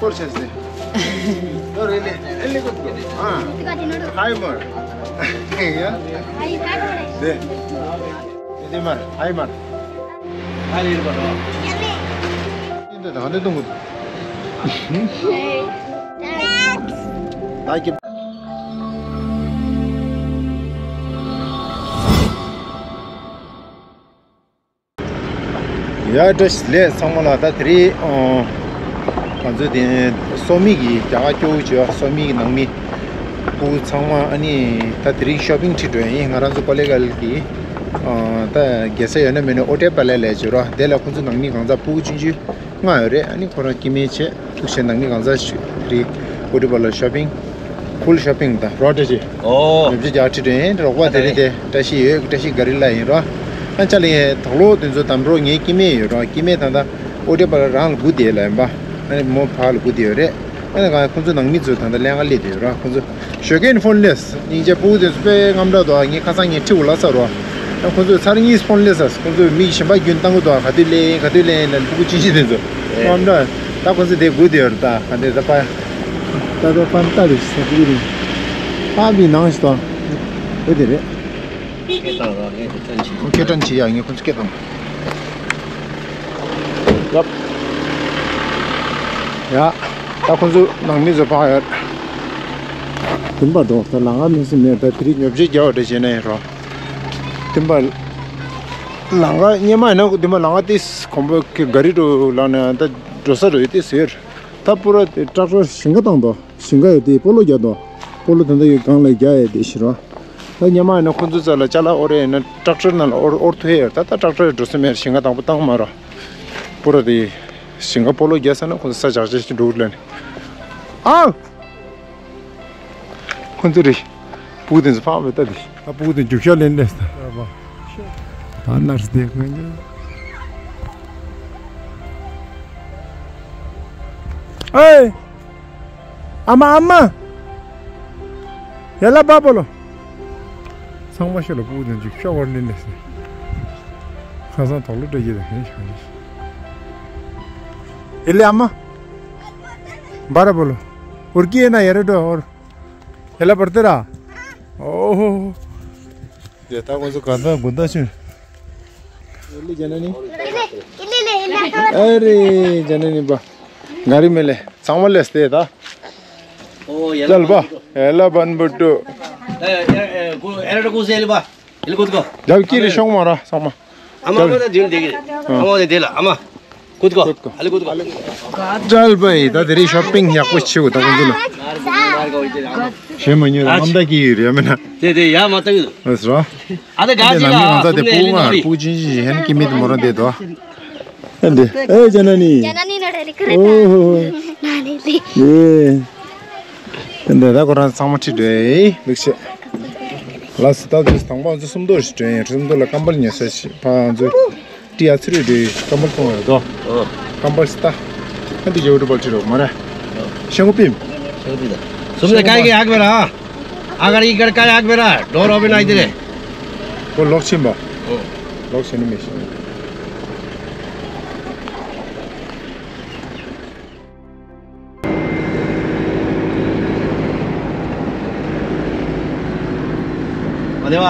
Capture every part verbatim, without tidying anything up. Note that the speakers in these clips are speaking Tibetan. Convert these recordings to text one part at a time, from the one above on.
Por se se. No, really, really good. Ah, hi, Mar. Yeah. Hi, hi, Mar. De. De Mar, hi, Mar. Hi, Mar. Ini dah ada tunggu. Hey. Thank you. ཡ་བཀྲ་ཤིས་བདེ་ལེགས་ཚང་མ་ལ། ད་དེ་རིང་ཨ་ང་ཚོ་དེ་སོག་མིག་གི་རྒྱ་གར་སྐྱོ་བོ་བྱོས་སོག་མིག་གི་ནང་མི་སྤུ་གུ་ཚང་མ། ཨ་ནི་ད་དེ་རིང་ཤོ་པིང་ཁྲིད་འགྲོ་ཡིན། ང་རང་ཚོ་ཀོ་ལེ་གལ་གི་ཨ་ད་རྒྱལ་ས་ཡོད་ན་མེད་ན་ཨོ་ཏེ་པ་ལེ་ལ་བྱོས་རོགས། དེ་ལ་ཁོང་ཚོ་ནང་མི་གང་ཚ་སྤུ་གུ་ཆུང་ཆུང་ལྔ་ཡོད་རེད། ཨ་ནི་ཁོ་རང་སྐྱེ་དམན་བྱས། ཐུགས་རྗེ་ཆེ། ནང་མི་གང་ཟག་ཞིག་རེད། ཨོ་ཏེ་པ་ལ་ཤོ་པིང་། ཕུལ་ཤོ་པིང་དང་རོ་ཏྲ་ཅི། ཨོ། ཉོ་ཆ་རྒྱག་ཁྲིད་འགྲོ་ཡིན། རོགས་པ་དེ་རེད་དེ། བཀྲ་ཤིས་ཡོད། བཀྲ་ཤིས་ག་རི་ལ་ཡིན་རོ། ཨ་ཅག་ལ་ཡིན། དོག་ལོ་དེ་ཚོ་དམ་རོགས་ངའི་སྐྱེ་དམན་ཡོད་རོ། སྐྱེ་དམན་ད་ལྟ་ཨོ་ཏེ་པ་ལ་རང་ལ་སྒུག་བསྡད་ལ་ཡིན་པ། ཨ་ནི་མོ་ཕ་ལ་སྒུག་བསྡད་ཡོད་རེད། ཨ་ནི་ང་ཁོང་ཚོ་ནང་མི་ཚོ་ད་ལྟ་ལྷན་ཁང་སླེབས་བསྡད་ཡོད་རོ། ཁོང་ཚོ་ཞོགས་ཀས་ནས་ཕོན་སླེབས། སྙིང་རྗེ། སྤུ་གུ་དེ་ཚོ་དཔེ་དངངས་སྐྲག་འདུག་ངས་ཁ་སང་ངས་ཁྲིད་འོ་ལ་ས་རོ། ཁོང་ཚོས་ཚར་གཉིས་ཕོན་སླེབས་ས། ཁོང་ཚོས་མིག་གཞན་པ་རྒྱུན་བཏང་གི་འདུག་ག་དུས་སླེབས་ཡིན། ག་དུས་སླེབས་ཡིན་ལབ། སྤུ་གུ་ཆུང་ཆུང་དེ་ཚོ་དངངས་སྐྲག་ད་ཁོང་ཚོ་དེ་སྒུག་བསྡད་ཡོད་རེད། ད་ག་འདྲས་ད་པ། ད་ད་པ་ད་རེད་ས་སྤུ་གུ་རེད། ཨ་བི་ནང་ཞིག་དང་། ཨེ་དེ་རེད། སྐད་བཏང་རོགས། ངས་དེ་ཐོན་ཆེ། ཁྱེད་དྲན་བྱེད་ཡ། ངས་ཁོང་ཚོ་སྐད་བཏང་། ཡབ། ཡ། ད་ཁོང་ཚོ་ནང་མི་ཚོ་ཕར་ཡོད། དེ་འབའ་འགྲོ། ད་ལམ་ཁ་མི་སྲིད་མེད། ད་དེ་རིང་ཉོ་ཆ་རྒྱག་པ་འདྲ་བྱས་ན་ཡིན་རོ། དེ་འབའ་ལམ་ཁ་སྔོན་མ་ཡིན་ན་དེ་འབའ་ལམ་ཁ་དེ་གོམ་པ་ག་རི་འགྲོ་ལ་ན་ད་འགྲོ་ས་རེད། དེ་ཟེར། ད་པུ་ར་དེ་ཊེག་ཊར་ཞིང་ཁ་བཏང་དོ། ཞིང་ཁ་ཡོད་དེ་སྤོ་ལོ་རྒྱག་དོ། སྤོ་ལོ་དེ་འདྲ་ཡོད་སྒང་ལ་རྒྱག་ཡས་དེ་ཤི་རོ། ད་སྔོན་མ་ཡིན་ན་ཁོང་ཚོ་རྩ་ལ་ཅ་ལག་དབོར་ཡས་ཡིན་ན་ཊེག་ཊར་ནང་ལ་དབོར་དབོར་ཐུབ་ཡས་ཡོད། ད་ད་ཊེག་ཊར་འགྲོ་ས་མེད། ཞིང་ཁ་དང་པོ་བཏང་མ་རོ། པུ་ར་དེ་ཞིང་ཁ་སྤོ་ལོ་རྒྱག་ས་ན་ཁོང་ཚོ་ས་འཇག་ཅིག་འགྲོ་གི་ལ་ནི། ཨ། ཁོང་ཚོ་རེད། སྤུ་གུ་དེ་ཚོ་ཕག་མེད་ལྟ་དེ། ད་སྤུ་གུ་དེ་རྒྱུག་ཤར་ལེན་ལེ། ད་ནར་སི་དེ་ཁོང་ཚོ། ཨེ། ཨ་མ། ཨ་མ། ཡ་ལ་བ་པོ་ལོ། ཚང་མ་ཤོད་ལ། སྤུ་གུ་དེ་ཚོ་ཤོག་བར་ལེན་ལེ། ཁ་སང་དོག་ལོ་འདྲ་ཡེ་ལ་ཧེ་ཤོག་ནི། ཨེ་ལེ་ཨ་མ། བ་ར་པོ་ལོ། འུར་ཀི་ཡེ་ན་ཡ་ར་འགྲོ་འུར། ཡ་ལ་བར་ཏེ་ར། ཨོ་ཧོ་ཧོ། ཡ་ད་ཁོང་ཚོ་ག་ད་དགུན་ད་ཆུ། ཨེ་ལེ་ཇ་ན་ནི། ཨ་རེ་ཇ་ན་ནི་པ། ག་རི་མེ་ལེ། ཚང་མ་ལེ་སྟེ་ད། ཨོ་ཡ་ལ་ལ་བ། ཡ་ལ་བན་བུ་ཏུ། ཨེ་ཨེ་ཨེ་ཀུ་ཨེ་ར་ཀུ་ཟེ་ལི་བ། ཨེ་ལ་ཀུ་ཏུ་ཀོ། ཡ་ཀི་རི་ཤོང་མ་ར་ཚང་མ། ཨ་མ་ཨ་མ་ད་དེ་ལ་དེ་གི། ཨ་མ་དེ་དེ་ལ་ཨ་མ། ཀུ་ཏུ་ཀོ། ཨ་ལེ་ཀུ་ཏུ་ཀོ། ཅལ་བའི་ད་དེ་རིང་ཤོ་པིང་ཡག་པོ་བྱེད་དགོས་ད་ཁོང་ཚོ་ལ། ཞེ་མ་ཉོས་ལ་ཨམ་ད་ཀི་ཡོད་རེད་མིན་ན། དེ་དེ་ཡ་མ་ཏང་གི་འདུག་ཨ་སོ། ཨ་ད་ག་ཅི་ལ་ནང་མི་གང་ཚ་དེ་སྤུ་གུ་ང་སྤུ་གུ་ཅི་ཅི་ཅི་ཧན་ཀི་མི་དེ་མོ་རང་དེ་དོ། ཨ་འདི་ཨེ་ཇ་ན་ནི། ཇ་ན་ནི་ནོ་རེ་ལི་ཀ་རེ་ད། ཨོ་ཧོ་ཧོ། ན་ནི་ལི། ཡེ། ཨ་འདི་ད་ཁོ་རང་ཚང་མ་ཁྲིད་འགྲོ་ཡེ་ལུགས་བཤད། ལགས་སོ། ད་དུས་དང་པོ་ང་ཚོ་སུམ་མདོ་ཞིག་འགྲོ་ཡིན། སུམ་མདོ་ལ་ཀམ་པལ་ཉོ་ས་ཞིག་ཕ་ང་ཚོ་ཏི་ཨ་ཚི་རུ་འགྲོ་ཡིན། ཀམ་པལ་གཏོང་ཡོད་དོ། ཨོ། ཀམ་པལ་སི་ད། ཨ་འདི་ཡོད་རུ་པལ་ཁྲིད་རོགས་མ་རེད། ཤེང་གོ་པིམ། ཤེང་གོ་པིམ་ད། སུམ་མདོ་ཀ་ཡི་ཨག་བེ་ར། ཨ་ག་རི་ཨི་ག་རི་ཀ་ཡི་ཨག་བེ་ར། ཌོ་རོ་བེ་ན་ཨི་དེ་རེ། ཁོ་ལོག་ཕྱིན་པ། ཨོ། ལོག་ཕྱིན་ནི་མི་ཤེས། ཨ་དེ་བ།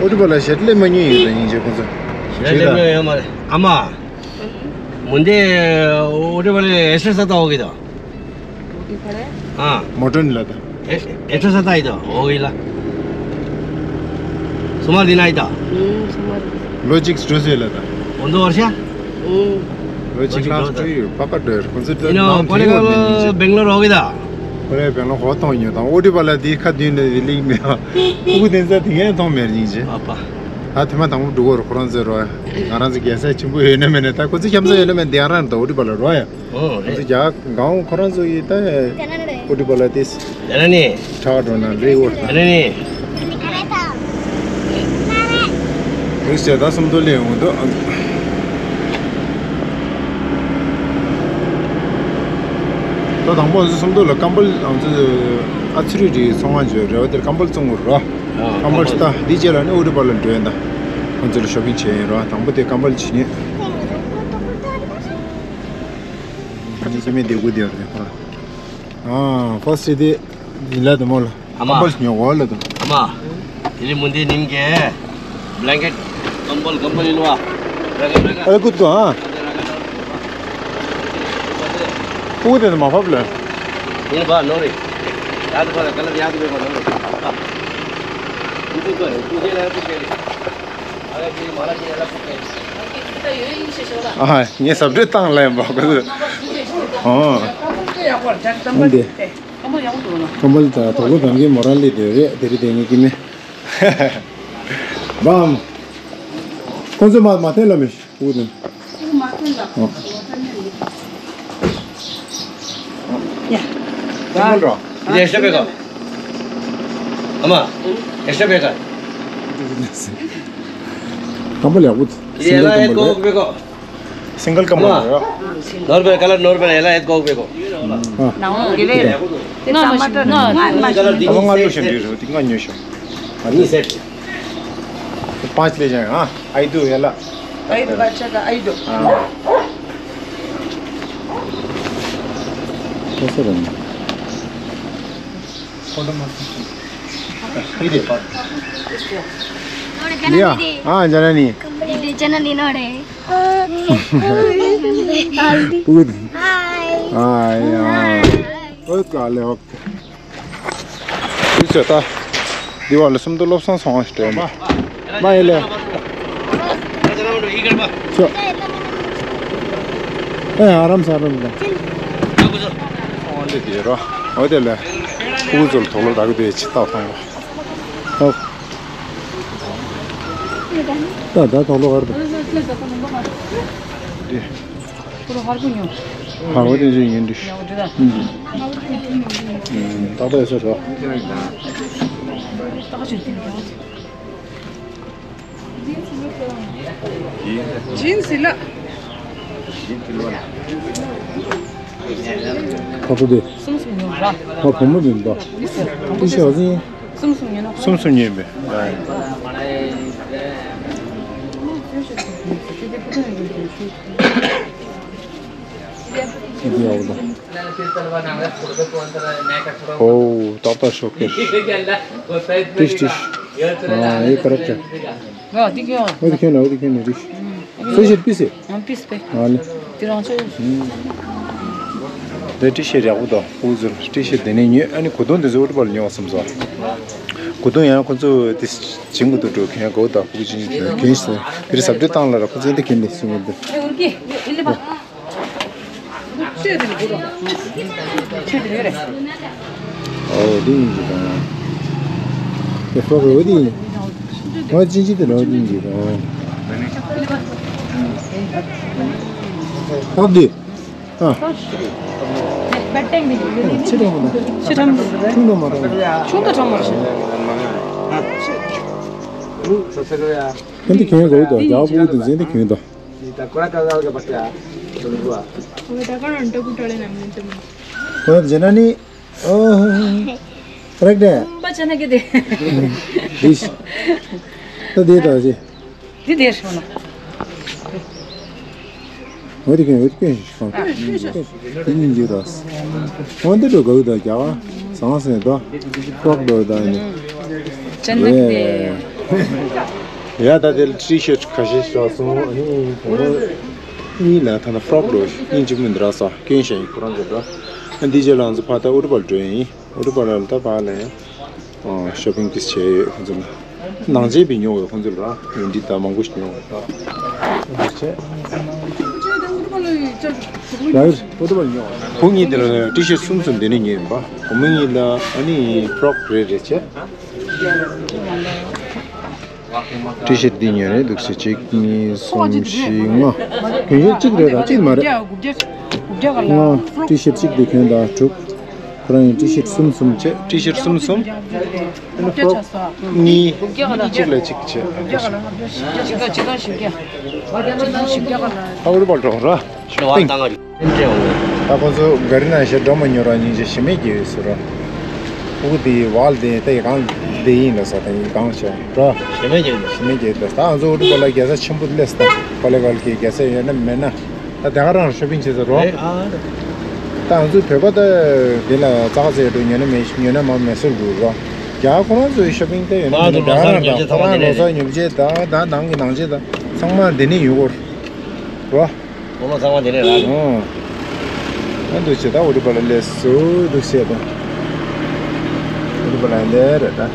ཨོ་ཏི་པ་ལ་ཞེ་ལེ་མ་ཉུང་ཡོད་ད་སྙིང་རྗེ་ཁོ་ཚོ། ཞེ་ལེ་མ་ཡོད་མ་རེད། ཨ་མ། མུན་དེ་ཨོ་ཏི་པ་ལ་ཨེ་སེ་ས་ཏ་ཨོ་གི་ད། ཨ། མོ་ཊ་ནི་ལ་ད། ཨེ་ཨེ་ཏྲ་ས་ཏ་ཡི་ད་ཨོ་གི་ལ། སུ་མ་དི་ན་ཡི་ད། ཨུམ། སུ་མ་དི། ལོ་ཇིག་སི་འགྲོ་ཟེར་ལ་ད། འོ་འདོ་བར་ཤ། ཨུམ། ལོ་ཇིག་ལ་སི་འགྲོ་ཡོད་པ་པ་འགྲོ་ཡོད་ཁོང་ཚོ་ད་ཡིན་ནོ། ནང་ཁོ་རེ་དེ་ཡོད་ནི་ཉིན་ག་ཅིག་བེང་ལོར་ཨོ་གི་ད། ཁོ་རེ་བེང་ལོར་ཧོ་ཐོང་ཉོ་དང་ཨོ་ཏི་པ་ལ་དེ་ཁ་དུས་ནས་དེ་ལིག་མེད་ཨ། ཕྲུ་གུ་དེ་ཚ་དེ་ངས་མཐོང་མེད་སྙིང་རྗེ། ཨ་པ། ད་དེ་མ་དང་པོ་འགྲོ་གོ་ར་ཁོ་རང་ཚོ་རོ། ང་རང་ཚོ་རྒྱལ་ས་ཆེན་པོ་ཡོད་ན་མེད་ན་ད་ཁོ་ཚོ་ཁྱམས་ས་ཡོད་ན་མེད་དེ་ཡང་རང་ད་ཨོ་ཏི་པ་ལ་རོ་ཡ། ཨོ་རེད། ང་ཚོ་རྒྱ་གང་ཁོ་རང་ཚོ་ཡི་ད་ཨོ་ཏི་པ་ལ་ཏིས། ད་ནི་ཁྲག་འགྲོ་ན་རེད་འོ། ད་ནི་རིགས་བྱས་ད་སུམ་མདོ་ལས་འོང་དུ། ད་དང་པོ་ང་ཚོ་སུམ་མདོ་ལ་ཀམ་པལ་ང་ཚོ་ཨ་ཚི་རི་རི་ཚོང་ཁང་བརྗོད་རེ་བ་དེར་ཀམ་པལ་བཙོང་དགོས་རོ། ཀམ་པལ་ད་འདི་རྗེས་ལ་ནི་ཨོ་ཏི་པ་ལ་འགྲོ་ཡིན་ད། ང་ཚོ་ལ་ཤོ་པིང་བྱས་ཡིན་རོ། དང་པོ་དེ་ཀམ་པལ་བྱེད་ཉེ། སེ་མེད་དེ་དགུ་དེ་ཡོད་རེད་ཁོ་ར། ཨ་ཕར་སི་དེ་ལ་དུ་མོ་ལ། ཨ་མ། ཁམ་པ་ཉོ་གོ་ལ་དུ། ཨ་མ། དེ་རིང་མུ་འདི་ནིམ་གེ་བླེང་ཀེཊ། ཀམ་པལ་ཀམ་པལ་ཡིན་བ། ར་ག་ར་ག་ཨ་ཀུད་གོ་ཨ། ཨ་ཀུད་དེ་མ་ཕབ་ལ། ཡིན་བ་ནོ་རེ། ཡ་དུ་བ་ལ་ཀ་ལར་ཡ་དུ་བེ་བ་ནོ་རེ། ཨ། ཀུད་གོ་ཀུད་ལ་ཀུད་ལ། ཨ་ངས་ཟབ་སྤྲོས་བཏང་ལ་ཡིན་པ་ཁོ་ཚོས། ཨོ། འདི། ཀམ་པལ་དང་དོག་ལོ་གང་གི་མོ་རང་ལས་དེ་རེད་དེ་རེད་དེ་ངས་ཀྱི་མེད། བམ། ཁོ་ཚོས་མ་མ་ཐེན་ལ་མི་ཤི་ཁུ་དེ། ཨོ། ཡ། ཀམ་པལ་རོ། དེ་ཨེ་ཤ་བེ་ག། ཨ་མ། ཨེ་ཤ་བེ་ག། ཀམ་པལ་ཡག་པོ། དེ་ཨེ་ལ་ཨེ་ཀོ་བེ་ག། སིང་གལ་ཀམ་པལ་རེད། ནོར་བེ་ཀ་ལར་ནོར་བེ་ཨེ་ལ་ཨེ་ཀོ་བེ་ག། ང་མ་ཤི་ང་མ་ཤི། ང་ང་ཉོ་ཤོག་འདི་རེད་འདི་ང་ཉོ་ཤོག་ཨ་ནི་སེ། པཱན་ཅ་ལེ་ཅན་ཨ་ཨའི་དུ་ཡ་ལ། ཨའི་དུ་བ་ཆ་ག་ཨའི་དུ། ཨ། ཁོ་སེ་རེད། ཡ། ཨ་ཇ་ན་ནི། ཇ་ན་ནི་ནོ་རེ། ཨུད། ཨ་ཡ། ཨོ་ཀ་ལེ་ཨོ་ཀ། དུས་ཚོད་ད། འདི་བ་ལ་སུམ་མདོ་བློ་བཟང་ཚང་བ་ཞིག་སྤྲད་མ། མ་ཡིན་ལེ། ཤོ། ཨེ་ཨ་རམ་ས་རམ་ལ། ཚང་བ་འདི་དེ་རོ། འོ་དེ་ལ། ཕྲུ་གུ་ཚོ་ལ་དོག་ལོ་རག་གི་དེ་ཅི་ལྟ་ཐང་བ། ཨོ། ད་ད་དོག་ལོ་གར་དུ། འདི། ཁོ་རང་ཧར་པོ་ཉོ། ཧར་པོ་དེ་ཚོ་ཡིན་འདི། ཉོ་འདི་ད། ཨུམ། ཨུམ། ཏག་ཏག་ཡོད་ས་རེད། ཏག་ཅིག་ཏིག་ཡོད། ཇིན་སི་ལ། ཁ་ཐུག་དེ། སུམ་སུམ་ཉོ་ར། ཁ་བུ་མོ་དེ་འདུག་ཏི་ཤ་ཨོ་ཟིན། སུམ་སུམ་ཉོ་ན། སུམ་སུམ་ཉོས་པས། འདི་ཡག་པོ་འདུག་ཨོ། ཏག་ཏག་ཤོག་གེ། ཏིཤ་ཏིཤ། ཨ་ཡེ་ཀ་རེག་ཊ། ང་འདི་ཁྱོད། ཨོ་དེ་ཁྱོད་ན་ཨོ་དེ་ཁྱོད་ན་རིག་སོ་ཤེར་པི་སེ། ཨ་པི་སེ་པེ། ཨ་ནི། དེ་རང་ཚོ། དེ་ཏི་ཤ་ཡག་པོ་འདུག་ཨུ་ཟུར་ཏི་ཤ་དེ་ནས་ཉོས། ཨ་ནི་གོས་ཐུང་དེ་ཚོ་ཨུ་ཏི་པ་ལ་ཉོ་བསམ་སོང་། གོས་ཐུང་ཡང་ཁོ་ཚོ་དེ་བྱིན་གི་འདུག་འགྲོ་མཁན་གོ་ད་ཕུག་ཅིང་གྱོན་ཟེར། དེ་རིང་ཟབ་སྤྲོད་བཏང་ལ་ར་ཁོ་ཚོ་འདི་གྱོན་ནས་སུ་ངོ་འདི། ཨོ་དེ་ཡིན་གྱི་དང་། དེ་ཧྥོག་རོ་དེ་ཡིན། ང་ཅི་ཅི་དེ་རོ་དེ་ཡིན་གྱི་དང་། ཨོ་དེ། ཨ། ཆི་རང་མ་ཆུང་དུ་ཁྲོམ་མ་རང་། ཁྱོད་འདི་གྱོན་དགོས་དོ། རྒྱ་བོ་དེ་འཛིན་དེ་གྱོན་དོ། ཁོ་ན་ཇེ་ན་ནི། ཨོ། ཀ་རེག་ཊ། པ་ཆ་ན་གི་དེ། དིཤ། ད་དེ་ད་ཅི། དེ་དེ་ཤོ་ན། འོ་དེ་གན་འོ་དེ་གན་ཤོ། དེ་ཉིན་གྱི་ར། འོ་དེ་འགྲོ་ག་གི་ད་རྒྱ་ག་ཟང་ཟེར་ད། ཀྲོག་འགྲོ་ད་ནི། ཅན་ན་གི་དེ། ཡ་ད་དེ་ཊི་ཤར་ཊི་ཁ་ཤས་ཤ་སོང་ཨ་ནི། གཉིས་ལ་ཐ་ན་ཕྲོག་འགྲོ་ཉིན་གཅིག་མིན་འདྲ་ས་སྐྱོན་ཤ་ཡིན་ཁོ་རང་གི་འདྲ། ཨ་འདི་རྗེས་ལ་ང་ཚོ་ཕ་ད་ཨུ་རུ་པར་འགྲོ་ཡིན། ཨོ་ཏོ་པ་ལ་ད་པ་ལ་ཡང་ཤོ་པིང་ཏིས་བྱས་ཡོད་ཁོང་ཚོ་ལ། ནང་ཆེན་པའི་ཉོ་བའི་ཁོང་ཚོ་ལ་ར་ཡིན་འདི་ད་མང་པོ་ཞིག་ཉོ་བ་ར། ཡ་ཨོ་ཏོ་པ་ཉོ་བ། བུ་གཉིས་དེ་ལ་ཊི་ཤར་ཊི་གསུམ་གསུམ་དེ་ནས་ཉོས་ཡིན་པ། བུ་མོ་གཉིས་ལ་ཨ་ནི་ཕྲོག་རེ་རེ་བྱས། ཊི་ཤར་ཊི་འདི་ཉོས་རེད་འདུག་ཟེར། གཅིག་གཉིས་གསུམ་བཞི་ལྔ། གྱོན་ཤོག་གཅིག་རེད་དང་གཅིག་མ་རེད། ལྔ། ཊི་ཤར་ཊི་གཅིག་དེ་གྱོན་དང་དྲུག་ཁོ་རང་ཡིན། ཊི་ཤར་ཊི་གསུམ་གསུམ་བྱས། ཊི་ཤར་ཊི་གསུམ་གསུམ། ཨ་ནི་ཕྲོག་གཉིས། གཅིག་ལ་གཅིག་བྱས། ཨ་ཁུ་རུ་པ་འགྲོ་ར། ད་ཁོ་ཚོ་ག་རི་ནང་བཞིན་འགྲོ་མ་མྱོང་ར། སྙིང་རྗེ་ཞེ་མེད་ཀྱི་ཡོད་ཟེར་ར། ཕྲུ་གུ་དེ་ཝལ་དེ་ད་ཡི་གང་བསྡད་ཡིན་ལ་ས་ད་ཡི་གང་བྱས་ར། ཞེ་མེད་ཀྱི་ཡོད། ཞེ་མེད་ཀྱི་ཡོད། ད་ང་ཚོ་ཨུ་རུ་པ་ལ་རྒྱལ་ས་ཆེན་པོ་སླེབས་ད། ཕོ་ལེ་གལ་གྱི་རྒྱལ་ས་ཡོད་ན་མེད་ན། ད་དེ་ག་རང་ཤོ་པིང་བྱེད་ས་རོ། རེད་ཨ། ད་ང་ཚོ་བོད་པ་ད་འདི་ལ་ཙག་ཙེ་འགྲོ་ཉོ་ན་མེད་ཉོ་ན་མ་མེད་སོར་འགྲོ་རོགས། རྒྱ་གར་ཁོ་རང་ཚོའི་ཤོ་པིང་ད་ཡོད་ན་ང་ཚོ་མེད་ན་ལོ་གསར་རྒྱ་ཉོ་ཆས་ཁོ་ཚང་མ་རང་འདི་ལོ་ནས་གསར་ཉོ་ཆས་ད་ད་ནང་གི་ནང་ཆས་ད་ཚང་མ་འདི་ནས་ཉོ་གོ་རོགས། ལོ་ལོ་ཚང་མ་འདི་ནས་རག་ཨོ། ཨ་འདུག་བྱེད་ད་འོ་དེ་པ་ལ་ལས་སུ་འདུག་བྱེད་ད། འོ་དེ་པ་ལ་ལས་རེད་ད།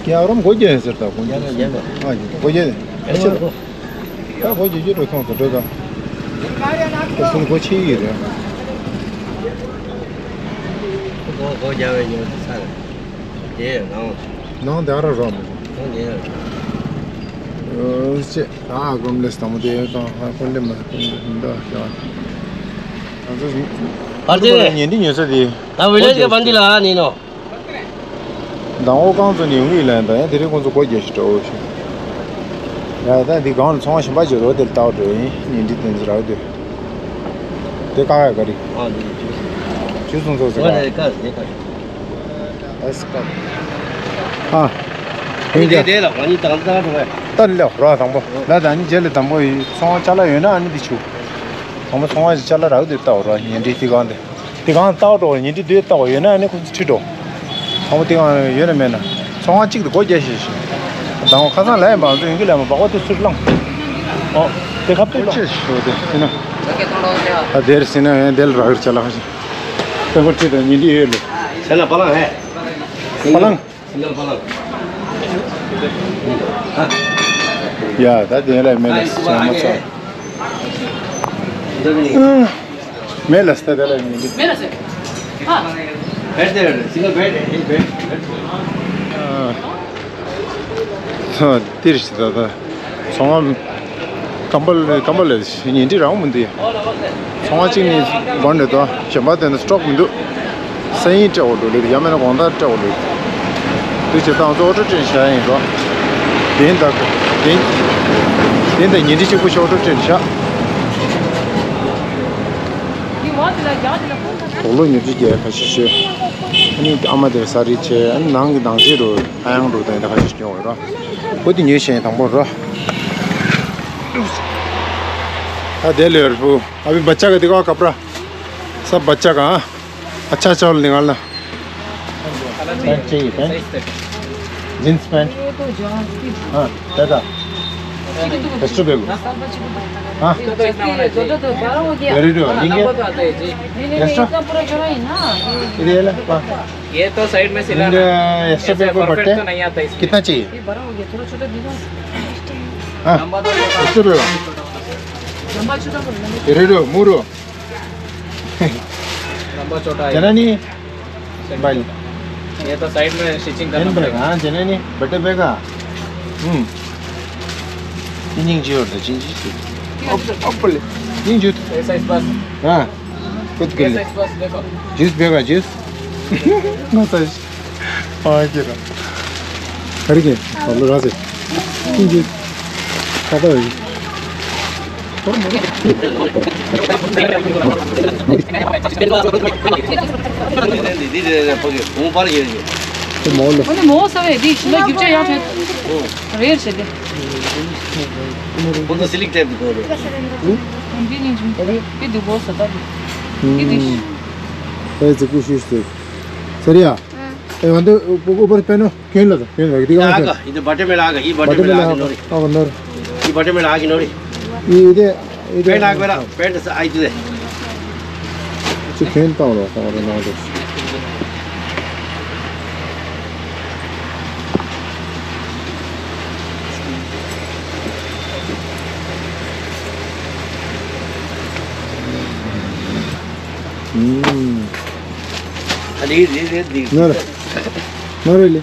རྒྱ་རོམ་སྒོ་རྒྱག་ཟེར་ད་སྒོ་རྒྱག་ཟེར་ད་སྒོ་རྒྱག་ཨ་ཡིན་སྒོ་རྒྱག་ཨ་ཆེ་ད། ད་སྒོ་རྒྱག་རྒྱུ་འགྲོ་ཐོང་ད་འགྲོ་ད། ད་སུན་སྒོ་ཕྱེ་ཡི་རེད། སྒོ་སྒོ་རྒྱག་པའི་ཉོ་ཚ་རེད། དེ་ནང་། ནང་དེ་ཨ་ར་རོ་མོ། ནང་དེ་ཨ་ར། ཨོ་ཅེ། ད་ཨ་ཀོམ་ལེས་དང་མོ་དེ་དང་ཧ་ཀོན་ལེ་མ་ཀོན་ལེ་མི་འདྲ་ཡ། ང་ཚོ་ཨ་ཙི་ཉན་འདི་ཉོ་ས་དེ། ད་བི་ལེ་ཇི་གི་བན་དི་ལ་ཨ་ནི་ནོ། མདང་དབུ་རྐང་ཚོ་ནི་ཡོང་གི་ལན་དང་ཡང་དེ་རིང་ཁོང་ཚོ་སྒོ་རྒྱག་ཞིག་འགྲོ་ཞིག་ཡ་ད་འདི་སྒང་ལ་ཚོང་བ་གཞན་པ་ཅིག་རོ་དེར་བལྟ་བ་འགྲོ་ཡིན་ཉིན་འདི་དེ་ཚོ་རག་འདུག་དེ་ཀ་བའི་ག་རི། ཨ་འདི་ཅུ་སུང་ཚོ་ཟེར་ཀ་ཨེ་སི་ཀ་ཨ། ཧིང་ཀ་ད་ལེ་རོ་དང་པོ་ལ་ད་ནི་རྗེས་ལ་དང་པོ་ཡིན་ཚོང་བ་ཅ་ལག་ཡོད་ན་ཨ་ནི་འདི་ཆུ། དང་པོ་ཚོང་བ་ཅ་ལག་རག་འདུག་བལྟ་བ་རོ་ཉིན་འདི་དེ་སྒང་དེ། དེ་གང་ལྟ་བ་འགྲོ་བ་ཉིན་རེ་དུས་ལྟ་བ་ཡོད་ན་ནི་ཁོ་ཚོ་ཁྲིད་འགྲོ། དང་པོ་དེ་གང་ཡོད་ན་མེད་ན། ཚོང་ཁང་གཅིག་ཏུ་སྒོ་རྒྱག་ཤེས་ཤིང་། དང་པོ་ཁ་སང་ལ་ཡིན་པ་ང་ཚོ་ཡོང་གི་ལ་མ་སྦག་པ་དུ་ཚུར་བླངས། ཨོ། དེ་ཁ་པེ་ལོ། ཆེ་ཤོ་དེ་ཡིན་ན། ད་དེར་ཟིན་ན་ཡང་དེར་རག་ཆ་ལ་ཁ་ཤས། དཔོན་པོ་ཁྲིད་དང་ཉིན་རེ་ཡོད་ལོ། ཟེར་ན་པ་ལང་ཧེ། པ་ལང་། སིང་གལ་པ་ལང་། ཡ་ད་དེ་ལ་མེད་ལ་ཟེར་མ་ཚོགས། མེད་ལ་སྟེ་དེ་ལ་མི་འདུག་མེད་ལ་སྟེ། ཨ། བེད་དེ་རེད། སིང་གལ་བེད་ཨེ་བེད་བེད། ཨ། ཐ་དེར་ཞིག་ད་ད། ཚོང་བ་ཀམ་པ་ལ་ཀམ་པ་ལ་ཉིན་རེ་རང་མི་འདུག་ཚོང་བ་གཅིག་ནི་སྒོ་ནས་དོ་གཞན་པ་དེ་ནི་སྤྲོག་མི་འདུག་སང་ཉིན་སྤྲད་འོ་འགྲོ་ལེ་ཡང་མིན་ན་དགོང་དག་སྤྲད་འོ་ལེ། དུས་ཆེ་ཏང་ཚོ་ཨོ་ཊོ་ཊེན་བཞག་ཡིན་རོ། དེན་དག་དེན་དེན་དག་ཉིན་རེ་གཅིག་པུ་ཞིག་ཨོ་ཊོ་ཊེན་བཞག་དོག་ལོ་ཉོ་ཆུ་རྒྱལ་ཁ་ཤས་ཤོད། ཨ་ནི་ཨ་མ་དེར་ས་རིལ་བྱས་ཨ་ནི་ནང་གི་ནང་ཆས་རུ་ཨ་ཡང་རུ་དང་ད་ཁ་ཤས་ཉོ་འོ་རོ། ཁོ་དེ་ཉོས་ཤེས་དང་པོ་རོ། ད་དེ་ལས་རུ། अभी बच्चा का दिखाओ कपड़ा। सब बच्चा का, हाँ। अच्छा चल निकालना। पैंट चाहिए, पैंट? Jeans pant? हाँ, दादा। Extra bag. हाँ? ये तो इतना होना चाहिए। रेडी हो, लेंगे? नहीं, नहीं, नहीं, एक्स्ट्रा? इतना पूरा जोड़ा है ना। ये ले, हाँ। ये तो साइड में सिला ना। एक्स्ट्रा ऐसे बैग को परफेक्ट बट्टे? तो नहीं आता इसमें। कितना चाहिए? ये बड़ा हो गया, थोड़ा छोटा दिखा। हाँ, लंबा तो होता है। Extra bag. लंबा छोटा बोल, लंबा। रेडी हो, मूरो। लंबा छोटा है। जननी। भाई। ये तो साइड में स्टिचिंग करना पड़ेगा। हाँ, जननी, बड़े बैग। हम्म। इंजिन जी और इंजिन जी। अब, अब बोले। इंजिन जी। ये साइज बस। हाँ। खुद के ये लिए। साइज बस देखो। Juice bag, juice. मसाज। ཨ་ཀྱེ་ར། ག་རེ་ཀྱེ། ཨ་ལོ་ར་ཟེ། ཀྱེ་ཀྱེ། ཁ་ཏ་ཡོད། འདི་རེད་རེད་ཕ་གི་བུང་པར་ཡོད་ཀྱི། དེ་མོ་ལོ། འོ་ནི་མོ་ས་བས་འདི་ཤི་ལ་རྒྱུ་ཆ་ཡང་ཕེབས། རེད་ཟེར་ཏེ། ཁོ་ཚོ་སི་ལིག་ཊེབ་དུ་གོ་རེད། འདི་ནི་འདི་འདུག་བོ་ས་ད་འདི། འདི་འདི། ཨེ་ཙི་ཀུ་ཤུ་ཤུ་ཟེར། ཟེར་ཡ། ए, वंदे ऊपर पहनो, क्यों लगा? क्यों लगा? दिखा आगा, इधर बटन में लगा, ये बटन में लगा के नोरी। अब नोर। ये बटन में लगा के नोरी। ये इधर, इधर। पैंट आगे मेरा, पैंट से आई तुझे। अच्छा, खेलता हूँ, और ना तो। हम्म। अरे, ये, ये, ये, ये। नोर। नोर ले।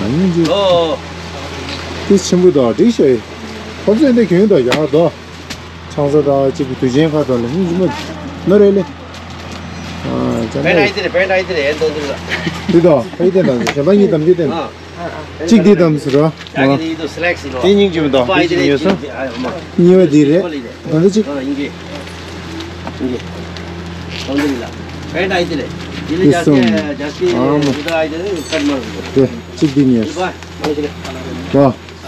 ཨ་ནི་འདི། ཨོ། དེ་ཆེན་པོ་དང་འགྲིག་ཤག་ཁོ་ཚོས་འདི་གྱོན་དང་ཡག་དོ། ཆང་ས་དང་གཅིག་གི་དུས་ཆེན་ཁ་དང་ལ་ནི་འཇུ་མ་ནོ་རེད་ལེ། ཨ་ཅང་པེན་ཨའི་ཏི་རེད། པེན་ཨའི་ཏི་རེད། ཨེ་འདོན་འདི་ལ། འདི་དང་ཨའི་ཏི་འདང་གཞན་པ་གཉིས་དམ་རྒྱུ་དེ། ཨ། གཅིག་འདི་དམ་ཟེར་རོ། ཨ་ནི་འདི་སི་ལེག་སི་ནོ། དེ་སྙིང་རྗེ་མི་འདུག་འདི་གཅིག་ཉོས་སོང་། གཉིས་པ་འདི་རེད། ད་འདི་གཅིག་ཨ་ཡིན་གྱི། ཡིན་གྱི། ཨ་འདི་ལ། པེན་ཨའི་ཏི་རེད། འདི་ལ་འདི་ཇ་སི་སོང་། ཇ་སི་ཨ་མ། འདི་ཨའི་ཏི་རེད། ཁ་མར་འདི། དེ་གཅིག་འདི་ཉོས། འདི་པ། འདི་ལ། ཝ།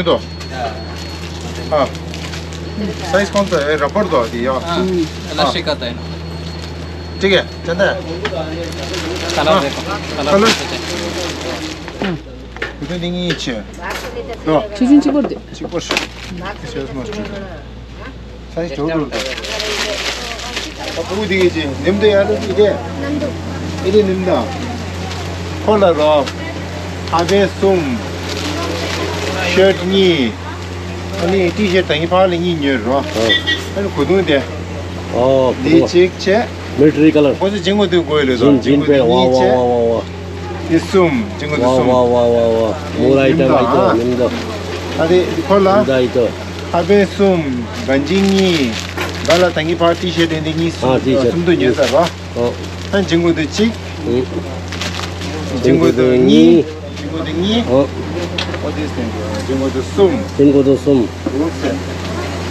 ཡོད་དོ། हाँ। साइज कौन सा है? रबर तो आती है। हाँ, इलास्टिक आता है ना। ठीक है, चलता है। कलर देखो, कलर कलर। देखो। ཁྱེད་ཚོ་འདི་གཉིས་ཆེ། ཆུ་ཆུན་གཅིག་པོར་དེ། གཅིག་པོར་ཞིག་ཁྱེད་ཚོ་མ་ཞིག་ས་ཡི་ཇོ་རུ་དང་། ཨ་ཕྲུ་གུ་དེ་གི་ཅི་ནིམ་དུ་ཡར་དུ་དེ་ཨེ་དེ་ནིམ་དང་། ཁོ་ལ་རོ། ཧ་པེ་གསུམ། ཤར་གཉིས། ཨ་ནི་ཏི་ཤར་དང་གི་ཕར་ལ་གཉིས་ཉོས་རོ། ཨ་ནི་གོས་ཐུང་དེ། ཨོ། དེ་གཅིག་བྱས། Military color. ཁོ་ཚོ་ཇིང་གོ་དུ་དགོས་ལོས་དང་། ཇིན་ཇིན་པེ། ཝ་ཝ་ཝ་ཝ་ཝ། དེ་གསུམ། ཇིང་གོ་དུ་གསུམ། ཝ་ཝ་ཝ་ཝ་ཝ། མོ་ར་ཨི་ཏམ་ཨི་ཏོ་ནིམ་དོ། ཨ་དེ་ཁོ་ལ། ནིམ་དོ་ཨི་ཏོ། ཧ་པེ་གསུམ། གན་ཇིང་གཉིས། ག་ལ་དང་གི་ཕར་ཏི་ཤར་དེ་འདི་གཉིས། ཨ་ཏི་ཤར་གསུམ་དུ་ཉོས་ས་རོ། ཨོ། ཨ་ཇིང་གོ་དུ་གཅིག་ཨུ། ཇིང་གོ་དུ་གཉིས། ཇིང་གོ་དུ་གཉིས། ཨོ། ཨོ་དེ་སྟེང་དུ་ཇིང་གོ་དུ་གསུམ། ཇིང་གོ་དུ་གསུམ། ཨུ་ཙེ།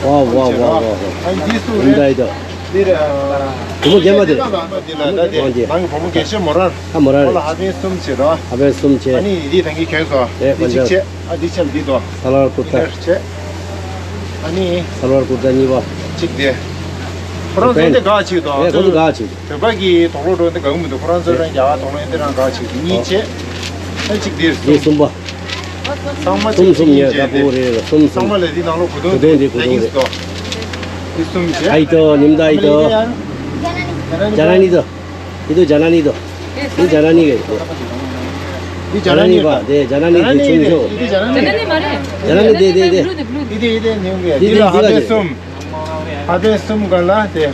ཝ་ཝ་ཝ་ཝ། ཨ་འདི་སུ་རེད། ཨི་ཏོ། འདི་རེད། བུ་མོ་རྒན་མ་དེ། འདི་ལ་ད་དེ་ཨོ་དེ། ནང་གི་བུ་མོ་རྒན་ཤོས་མོ་རང་། ཨ་མོ་རང་ཁོ་ལ་རེད། ཧ་པེ་གསུམ་བྱེད་རོ། ཧ་པེ་གསུམ་བྱེད། ཨ་ནི་འདི་ཐང་གི་གྱོན་སོ། ཨེ་འདི་གཅིག་བྱེད། ཨ་འདི་ཆམ་འདི་དོ། སལ་ཝར་ཀུར་ཏ། འདི་བྱེད། ཨ་ནི། སལ་ཝར་ཀུར་ཏ་གཉིས་པ། གཅིག་དེ། ཁོ་རང་ཚོ་འདི་ག་གཅིག་དོ། ཨེ་ཁོ་ཚོ་ག་གཅིག་བོད་པ་གི་དོག་ལོ་འགྲོ་འདི་ག་མི་འདུག་ཁོ་རང་ཚོ་རང་རྒྱ་གར་དོག་ལོ་འདི་རང་ག་གཅིག་གཉིས་བྱེད། ཨ་གཅིག་དེ་གསུམ། གསུམ་པ། ཚང་མ་གཅིག་གཅིག་གཉིས་བྱེད་དེ། གསུམ་གསུམ། ཚང་མ་ལ་འདི་ནང་ལོ་གོས་ཐུང་གོས་ཐུང་འདི་གོས་ཐུང་རེད། འདི་གསུམ་བྱེད། ཨ་ཨི་ཏོ་ནིམ་དོ་ཨི་ཏོ། ཇ་ན་ནི་དོ། ཨི་ཏོ་ཇ་ན་ནི་དོ། འདི་ཇ་ན་ནི་གི་རེད། འདི་ཇ་ན་ནི་པ། དེ་ཇ་ན་ནི་དེ་ཆུང་ཤོས། འདི་ཇ་ན་ནི་རེད། ཇ་ན་ནི་མ་རེད། ཇ་ན་ནི་དེ་དེ་དེ། འདི་དེ་འདི་ལ་ཧ་པེ་གསུམ། ཧ་པེ་གསུམ་ག་ལ་དེ།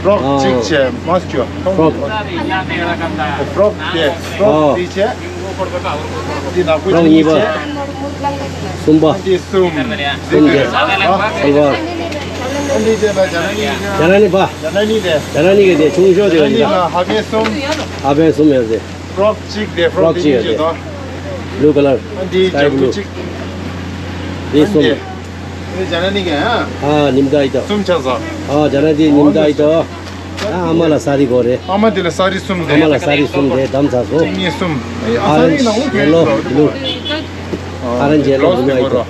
ཕྲོག་གཅིག་བྱས་མ་སྐྱོ། ཕྲོག་ཕྲོག་དེ་ཕྲོག་གཅིག་བྱས། འདི་ནག་པོ་གཉིས་བྱས། གསུམ་པ། འདི་གསུམ། གསུམ་དེ། ཨ། འདི་དེ་ལ་ཇ་ན་ནི། ཇ་ན་ནི་པ། ཇ་ན་ནི་དེ། ཇ་ན་ནི་གི་དེ་ཆུང་ཤོས་དེ། ཇ་ན་ནི་ལ་ཧ་པེ་གསུམ། ཧ་པེ་གསུམ་ཡོད་དེ། ཕྲོག་གཅིག་དེ། ཕྲོག་གཅིག་ཡོད་དེ། བླུ་ཀ་ལར། འདི་ཇ་ན་ནི་གཅིག་འདི་གསུམ། འདི་ཇ་ན་ནི་གི། ཨ། ནིམ་ད་ཨི་ད། གསུམ་ཆགས་སོང་། ཨ། ཇ་ན་ནི་ནིམ་ད་ཨི་ད། ཨ། ཨ་མ་ལ་ས་རི་གོ་རེད། ཨ་མ་དེ་ལ་ས་རི་གསུམ་རེད། ཨ་མ་ལ་ས་རི་གསུམ་རེད། བདམས་ཚར་སོང་། གཅིག་གཉིས་གསུམ། ཨ། ཨ་རེན་ཇི་ཡེ་ལོ་བླུ། ཨ་རེན་ཇི་ཡེ་ལོ་བླུ་ཨི་ད།